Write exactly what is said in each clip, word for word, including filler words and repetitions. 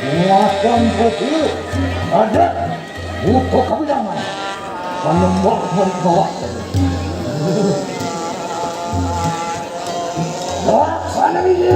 Muakan besi ada butuh kabilangan. Menyembah menyembah. Wah, mana ini?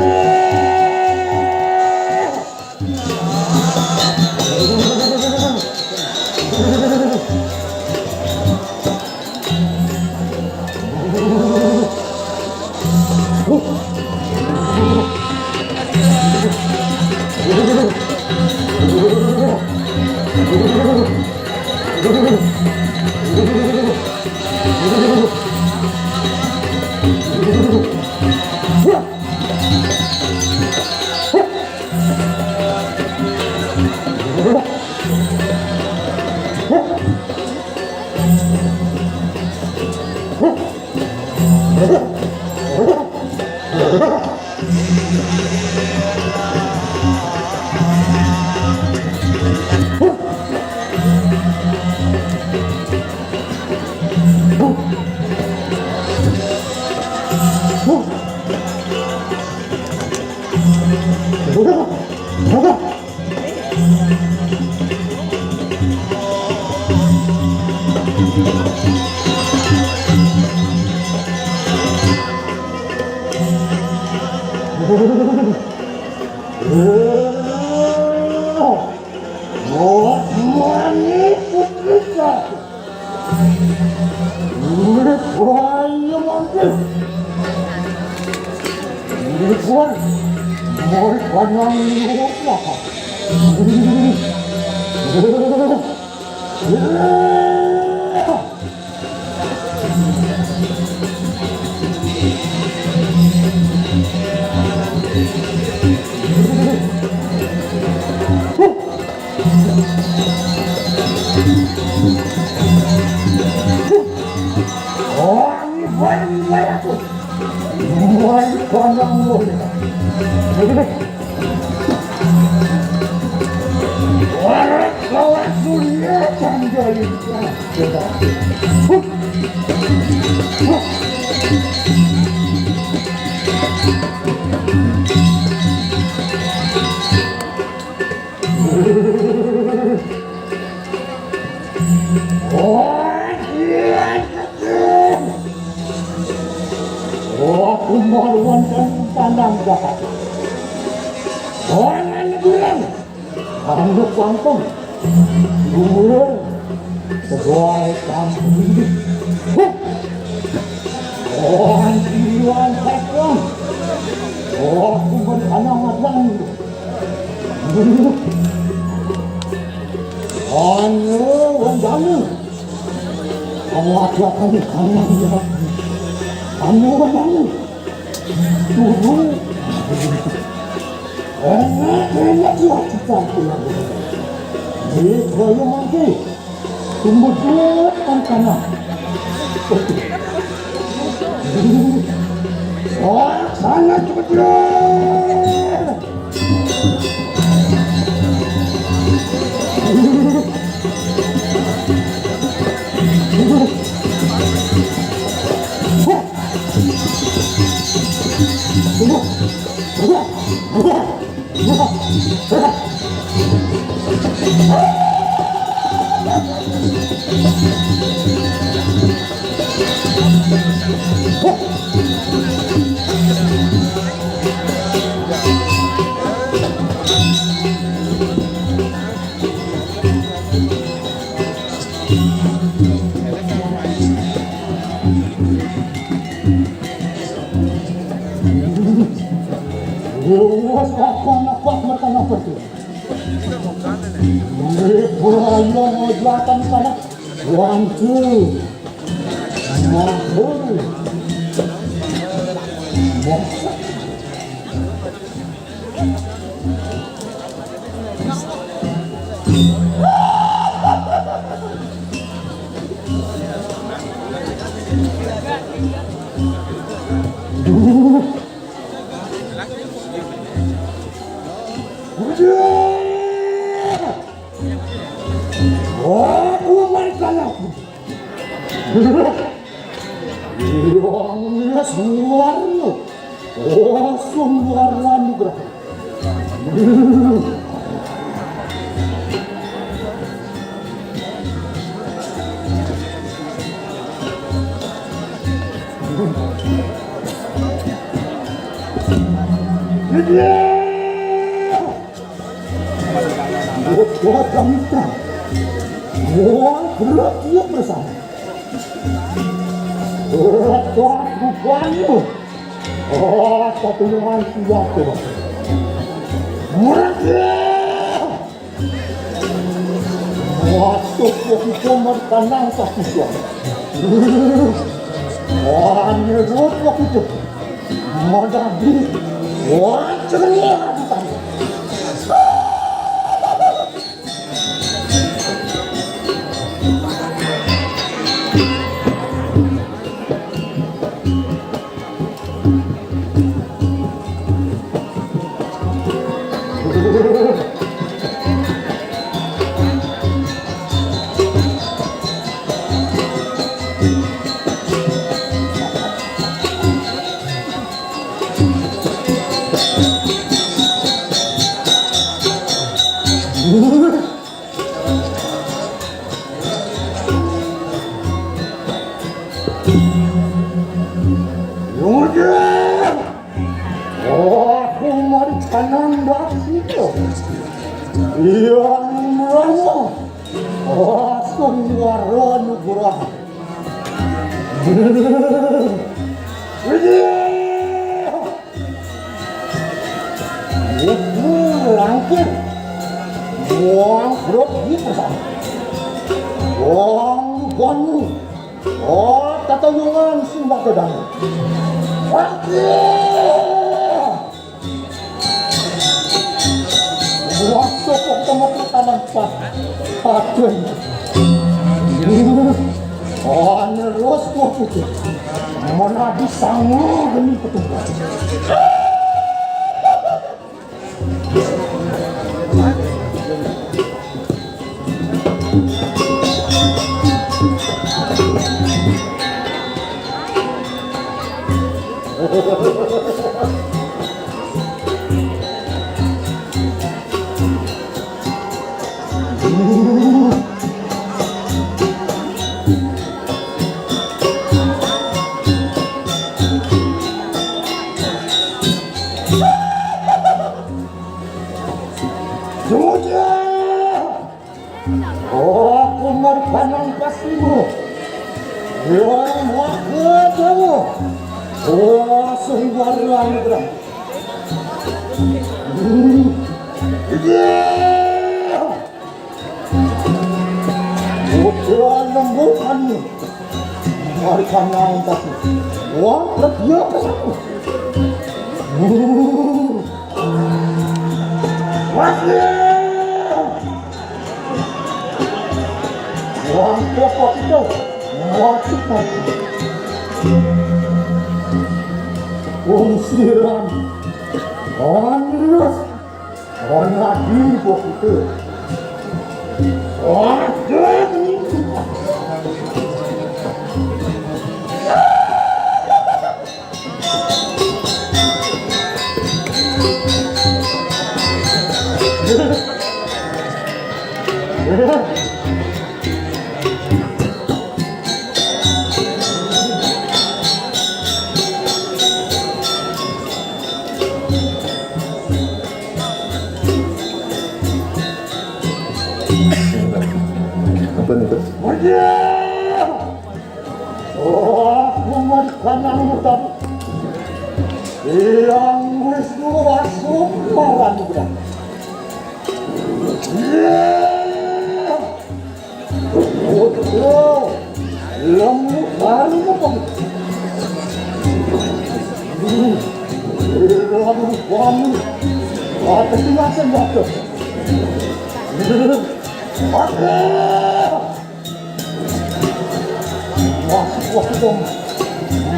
Aku meruankan pandang jahat. Orang bilang, kamu kampung. Dulu sebuah kampung ini. Orang iwan kampung. Aku bertanya matang. Anu, wandanu. Kamu aku akan kamu ya. Anu, wandanu. Tuhu. Enak, enak ya kita pulang. Di koyo mangke. Tumbuh dulu kan tanah. Wah, sana cepet dulu. Wah, apa, apa, apa, apa tuh? Ini buaya mau datang sana. Wangku. Wangku. Wah. Aku main kalah. Suwarno. Oh, Suwarno Nugraha. Wah, berat dia bersama. Wah, bukannya. Oh, satu dengan siap, coba. Murah dia. Masuk waktu komer kanang kasih. Wah, nyerut waktu itu. Madadi. Wah, ceria. Yaudah. Aku mari kanan dapito. Yang Rama. Aku waro nugraha. Widih. Wuku langkir. Wong brok iki bersama. Wong banyu. Oh, tatayungan sing bakal dangu. Wah, iya. Wah, sokok temen tanah pas. Aduh. Oh, nerus kok putih. Mana di sangu demi ketupat. Jujur. Oh, kumar panang pasimu. Yang maha dewa. Oh, sungguh luar negara. Hmm. Iya. Putra lembu kami. Marikan naon tadi. Wah, dia ke sana. Wah, dia. Wah, dia kok itu. Wah, kita. Wong siram. Wah, terus. Ora adil kok itu. Wah, ini. Apa nih, Bos? Oh, memberikan yang utama. Yang Wisnu Wasum marah juga. Iya. Lemu baru apa? Lemu baru. Apa sih macam macam? Oke. Masuk waktu dong.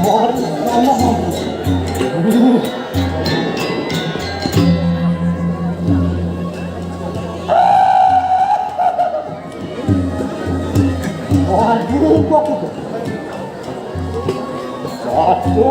Mari sama. Waduh, kok itu? Satu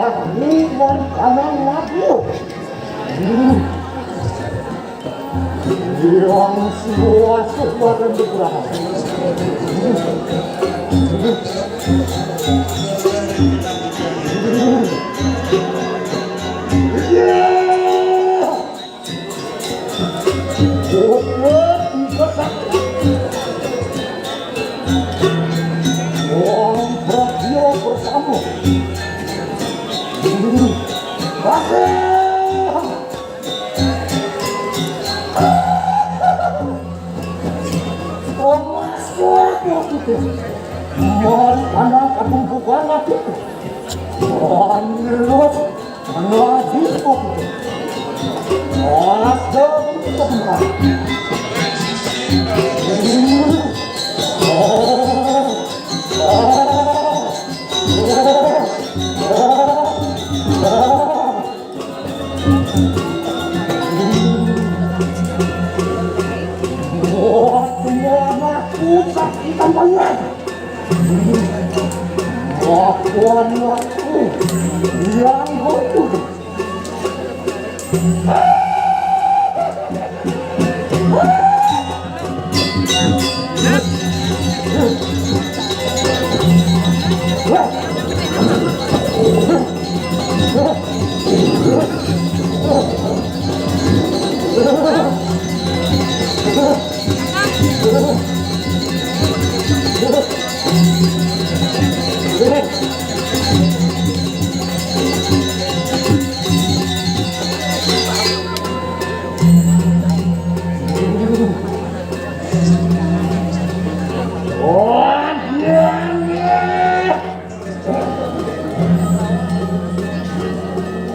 Aku mau kanan aku. Yang semua sebagai beberapa. Orang radio bersama. Oke. Emas kuat waktu itu. Mari anak aku bukan waktu itu. Lanjut. Lanjut waktu itu. Mas dong. Wah, semua anak pusat ikan banyak. Wah, tuan waktu yang butuh.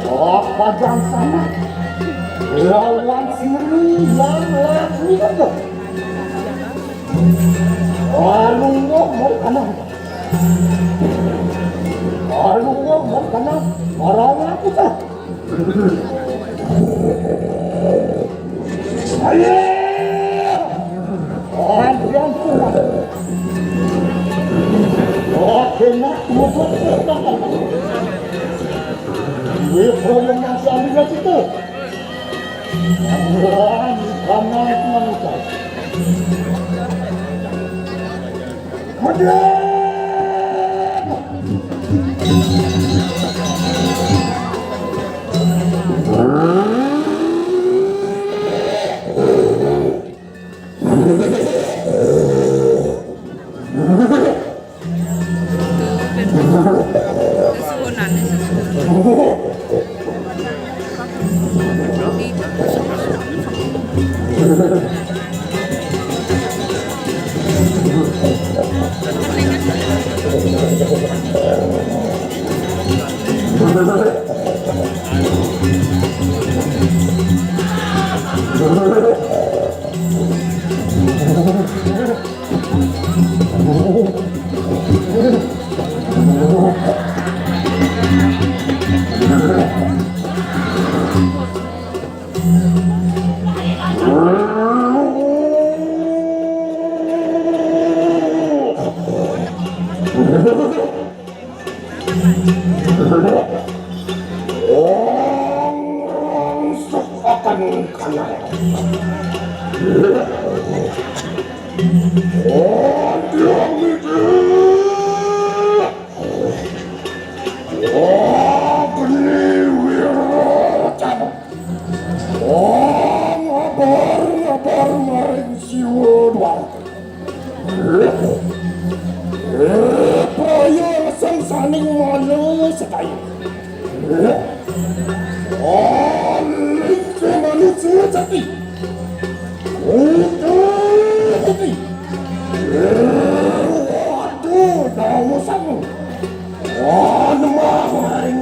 Oh, padang sana. Lawan sini yang lagi itu. Alungguh mau kanan. Alungguh mau kanan. Marahnya kita. Ayo! Orang yang kuat. Oke, nak, musuh kita. Ini problem yang saya lihat itu. Orang kanan itu manusia. Orang akan kalah. Orang itu. Agni Wirata. Wong ngabar-ngabar maring Siwa Dwarata. Eh, praya sangsaning maya sekayu. Aling manusia jati. Utuh jati. Eh, waduh, dawa sangu. Anemah maring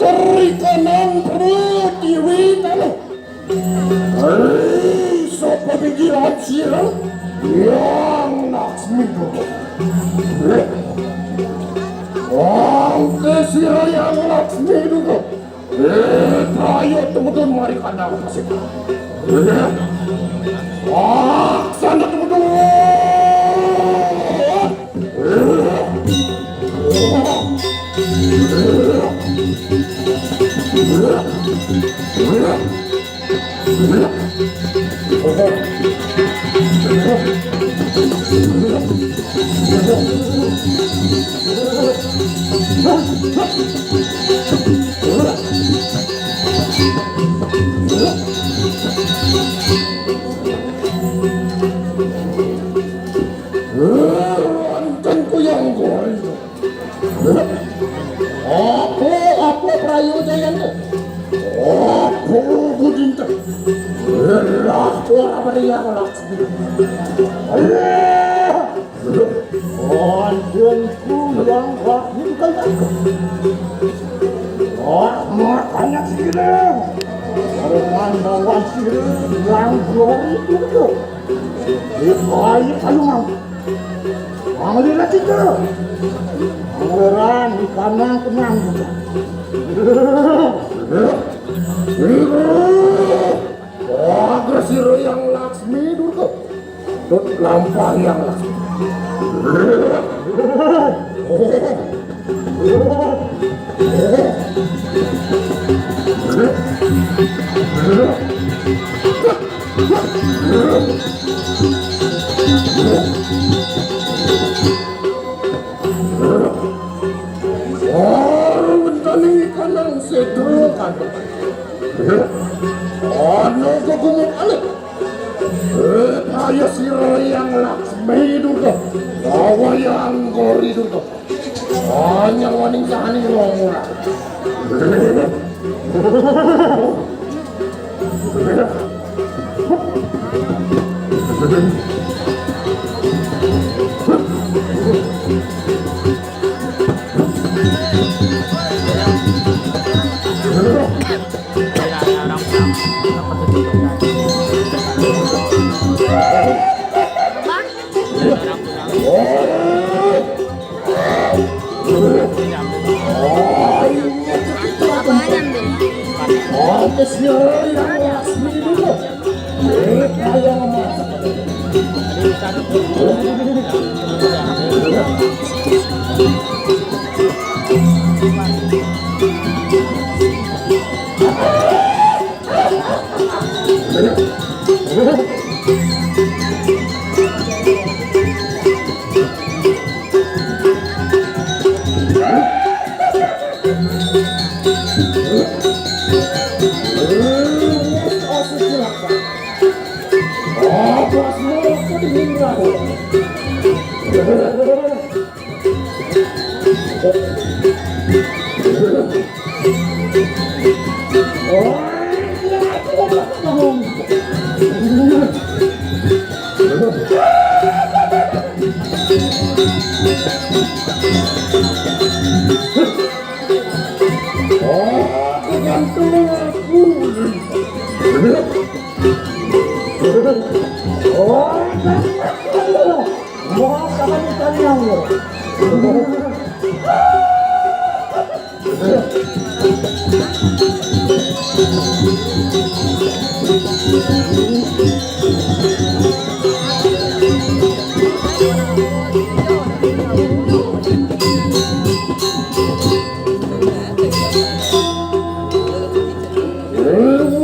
Rikanang Pertiwi Tano. Hei, sapa pikiran sira, Hyang Laksmi Durga? Angke sira, Hyang Laksmi Durga. Eh, ayo tumedun mari kandang pasir. Eh, ah, sana tumedun. Wonten kuyang gori. Apa, apa prayojayanto? Apa budinto? Lah, ora mriyang Laksmi. Anjenku yang Laksmi kaya. Ah, makanya sira. Barengan lawan sira yang gori itu. Ayo, ayo, mau. Panglira kita. Pangeran di kanan kenyang. Wah, sira yang Laksmi Durga. Tut lampah yang Laksmi. Wah, wentane kanang sedro kan. Ana kegumuk alit. Eh, ayo sira yang Laksmi Durga. Bawa yang gori Durga. Hanya waning sahani ngomong.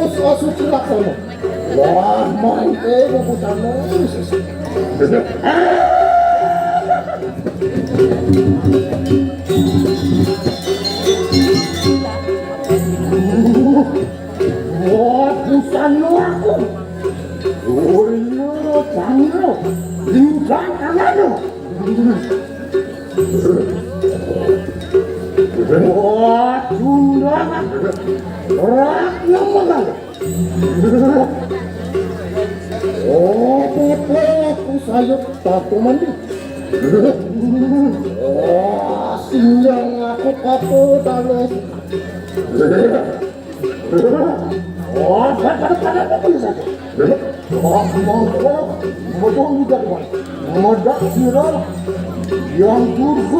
Wis asuci laksono. Wah, mangke kukucane. Wah, busana aku. Oh iya, tangan. Lincah tanganmu. Wah, tundangan. Rak yang mengalir. Oh, putra aku sayup tak mandi. Oh, sinjang aku kapo dalos. Oh, pada-pada saja. Oh, monggo, monggo, monggo, monggo, yang turun.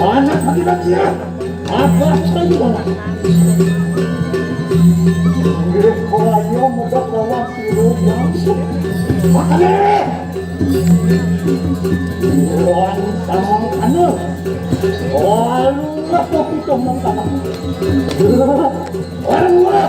Anak laki-laki ya. Apa saja banget. Nggih, kok ayo mudah kawan tiru langsung. Makanya. Wan sama anu. Lalu lah kopi tomong sama. Orang murah.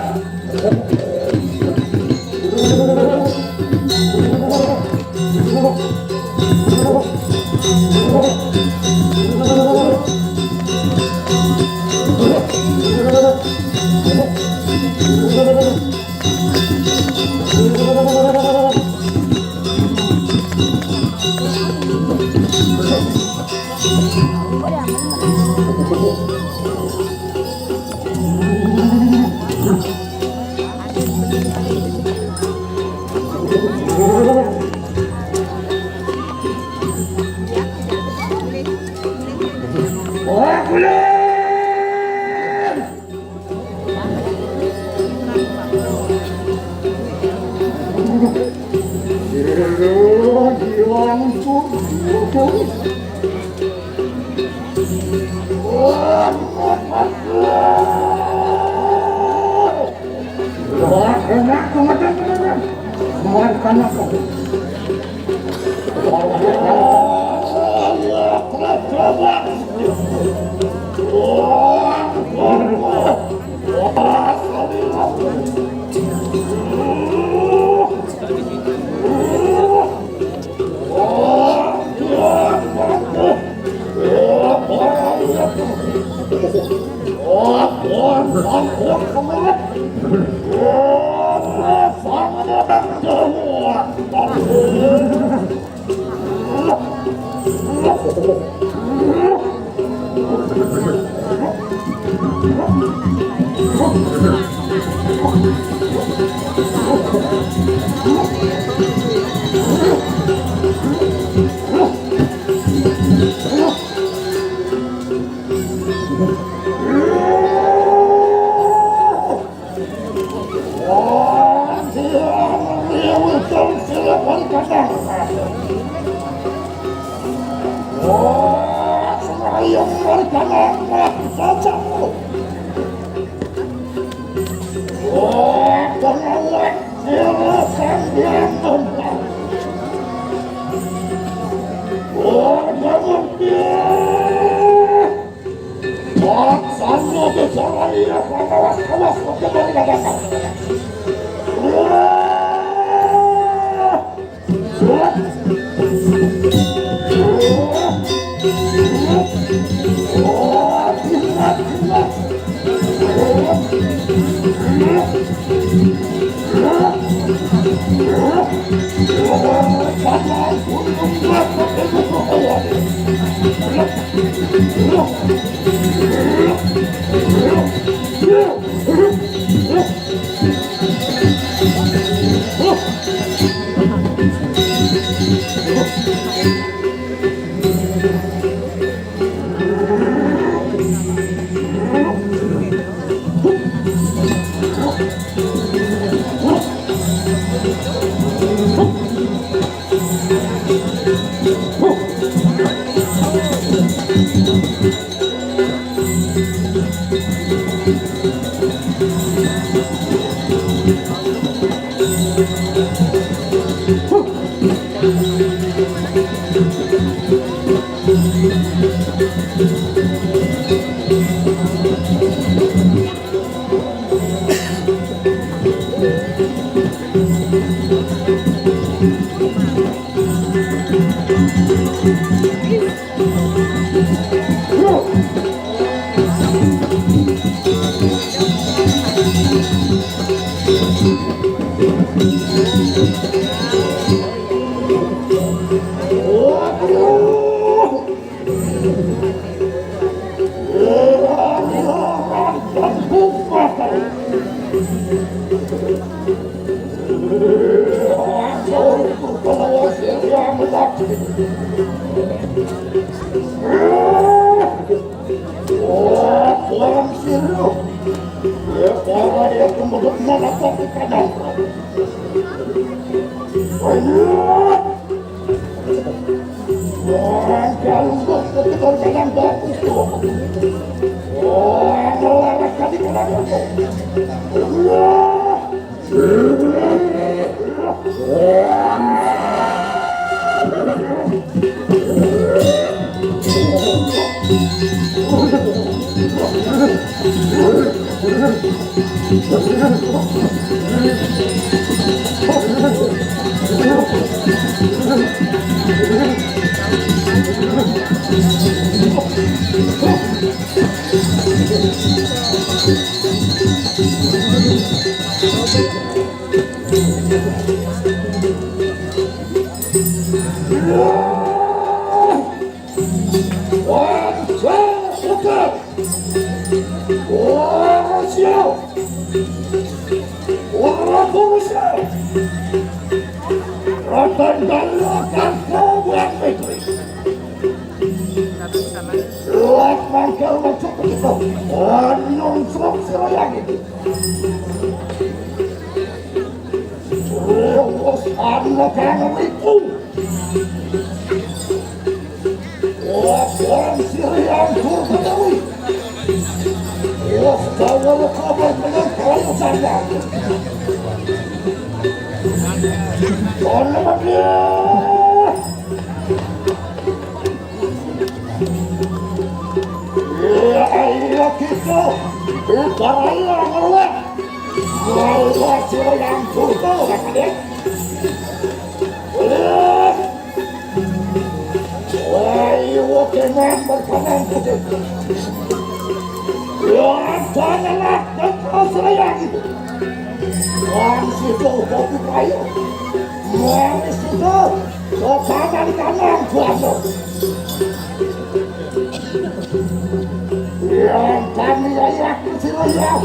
Yang kami ayah kecil ayah,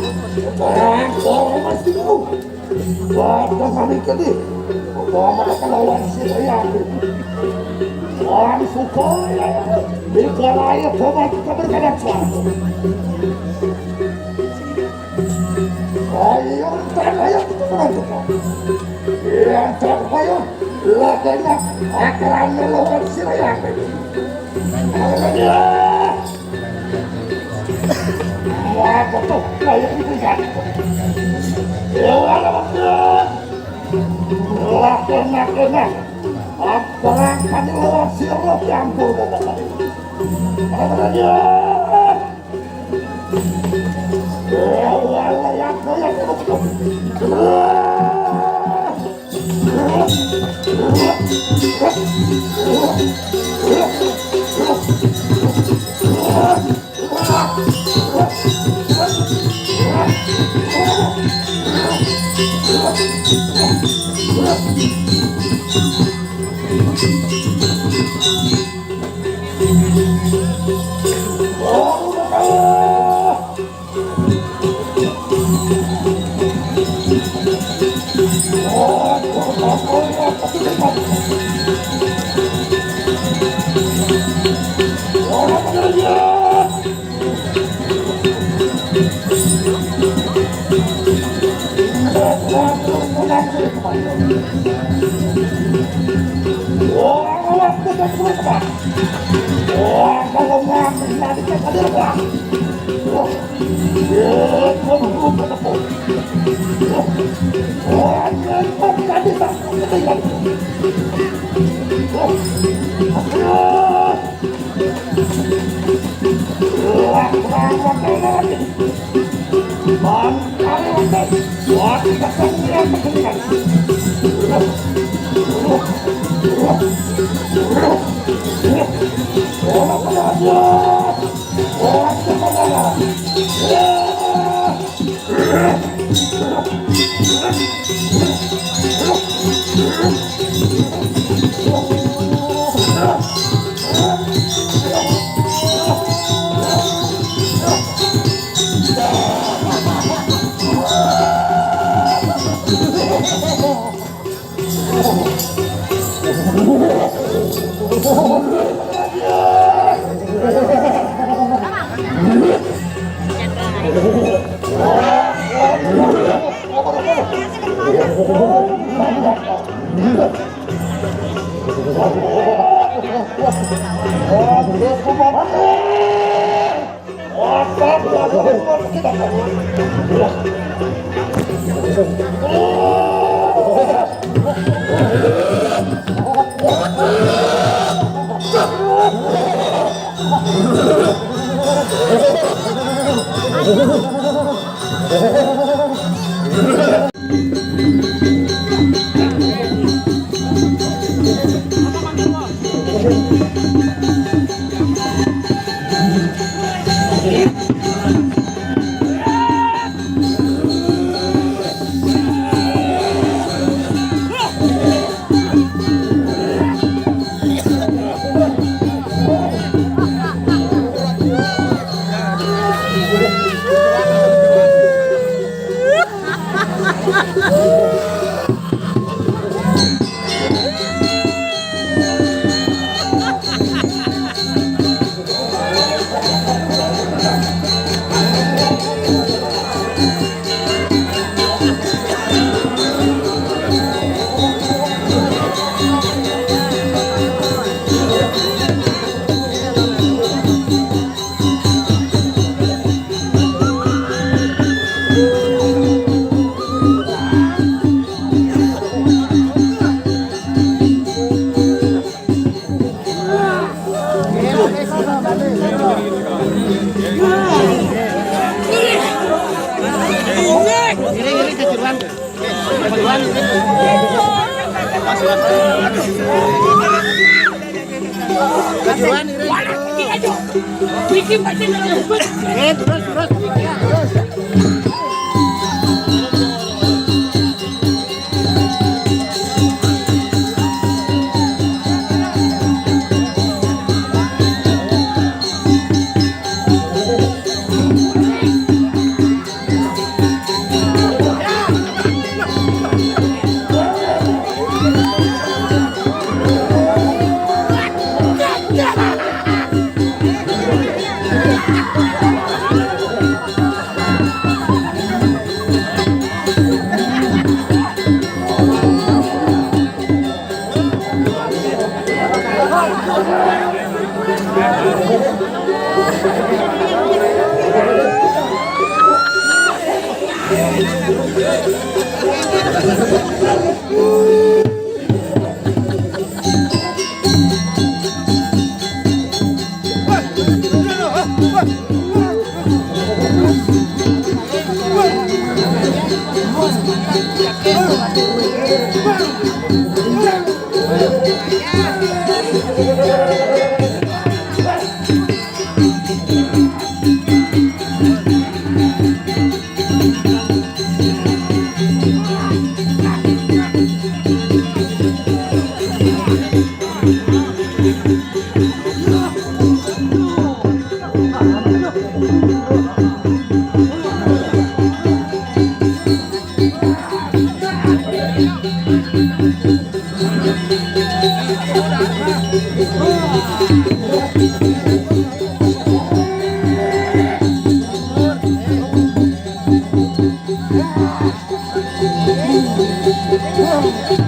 orang orang masih tahu. Waduh, kami kini. Bawa mereka lawan si Rian. Lawan Sukoya. Di Korea, coba kita berkadang suara. Ayo, dan ayo kita menentukan. Yang terbaik, latihannya akan melawan si Rian. Ayo, Wah, betul. Kayak itu kan. Ya, wala, betul. Wah, enak, enak. Apa kami lawan si Rob campur, Bapak? Apa dia? Ya, wala, ya, ya, ya, ya.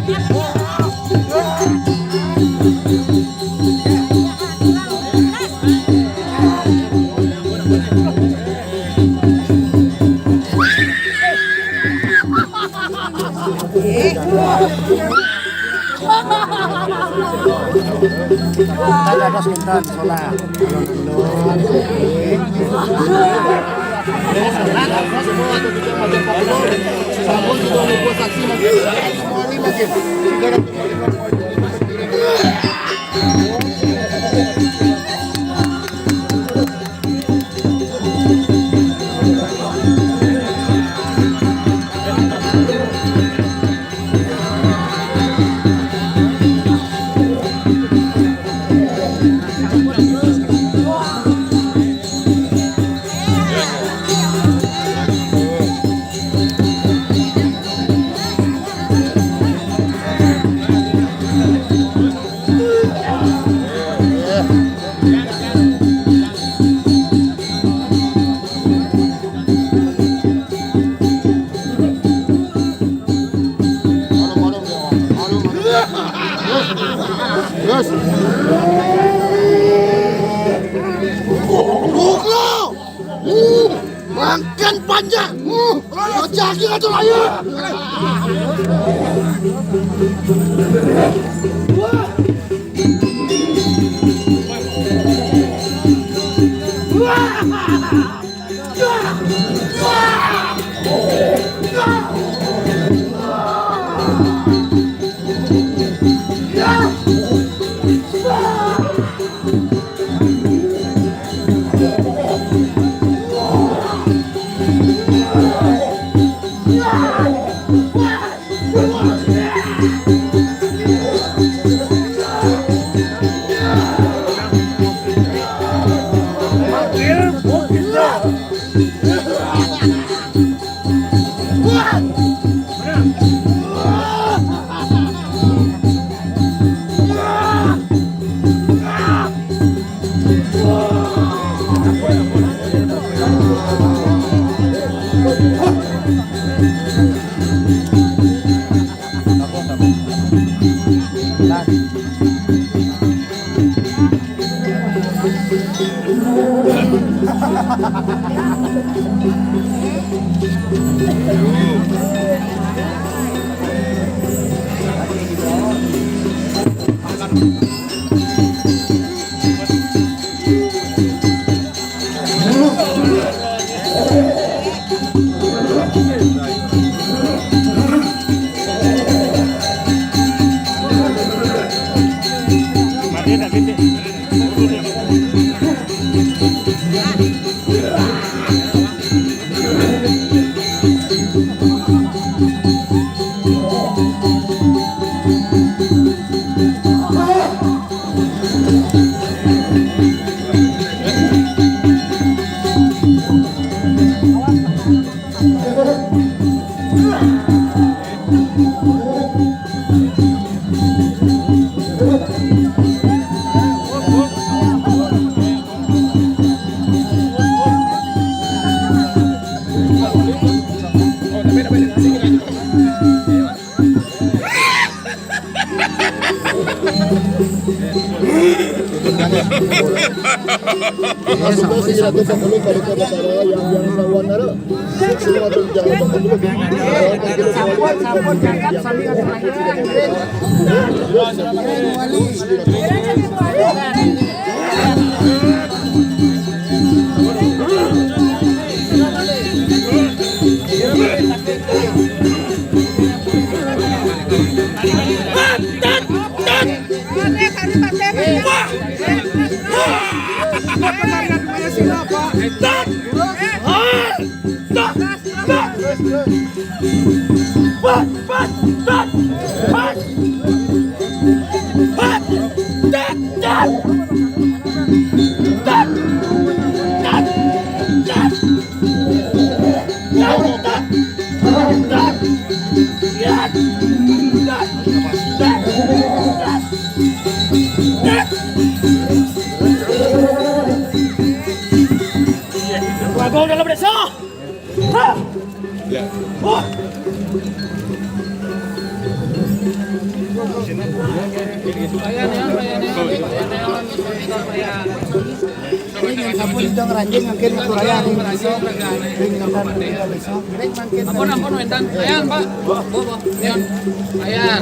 Kita ada dos kita di sana. Terus. Pukul. Makan panjang. Kau cari atau lain. Sampun, sampun, cakap sambil ngasih layar. Ayan, ayan, ayan, ayan. Ayan, ayan, ayan. Ini yang sampun itu ngeranjing mungkin waktu raya nih. Ini gambar kita besok. Ampun, ampun, wénten. Ayan, Pak. Bo, bo, bo. Ayan. Ayan.